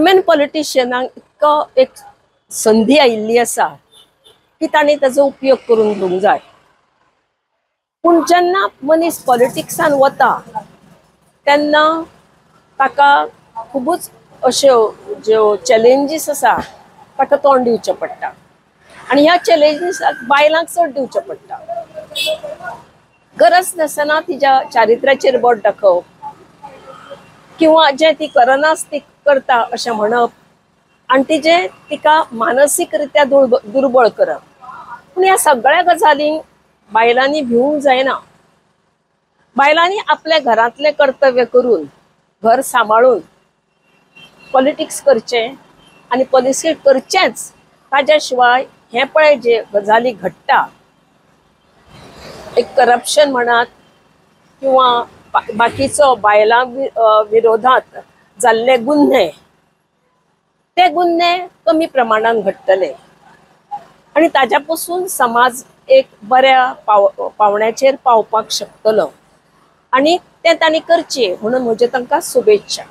Women पॉलिटिशियनांक इतको एक संदी आयिल्ली आसा की तांणी ताजो उपयोग करून घेवंक जाय. पूण जेन्ना मनीस पॉलिटिक्सान वता तेन्ना ताका खुबूच अश्यो ज्यो चॅलेंजीस आसा ताका तोंड दिवचें पडटा आनी ह्या चॅलेंजीसाक बायलांक चड दिवचें पडटा. गरज नासतना तिच्या चारित्र्याचेर बोट दाखोवप किंवा जें ती करनाच ती करता अशें म्हणप आनी तिजें तिका मानसीक रित्या दुर्बळ करप. पूण ह्या सगळ्या गजालींक बायलांनी भिवूंक जायना. बायलांनी आपल्या घरांतलें कर्तव्य करून घर सांबाळून पॉलिटिक्स करचें आनी पॉलिसी करचेंच. ताज्या शिवाय हें पळय जे गजाली घडटा, एक करप्शन म्हणात किंवा बाकीचो बायलां विरोधात जाल्ले गुन्हे, ते गुन्हे कमी प्रमाणान घडटले आनी ताज्या पसून समाज एक बऱ्या पावण्याचेर पावपाक शकतलो आनी तें तांणी करचें म्हणून म्हज्यो तांकां शुभेच्छा.